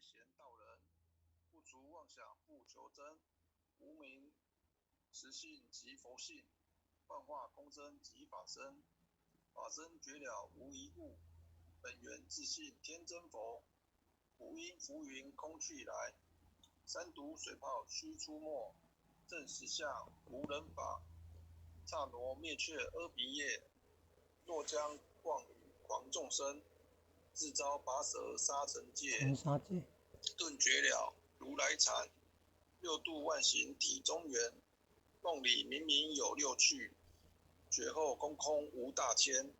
賢道人，不除妄想不求真，無明實性即佛性，幻化空真即法身，法身絕了無一物，本源自性天真佛，五陰浮雲空去來，三毒水泡須出沒，證實相無人法，剎那滅卻阿鼻業，若將妄語誑眾生，自遭拔舌殺塵界。塵沙界。頓覺了如來禪，六度萬行體中圓，夢裡明明有六趣，覺後空空無大千。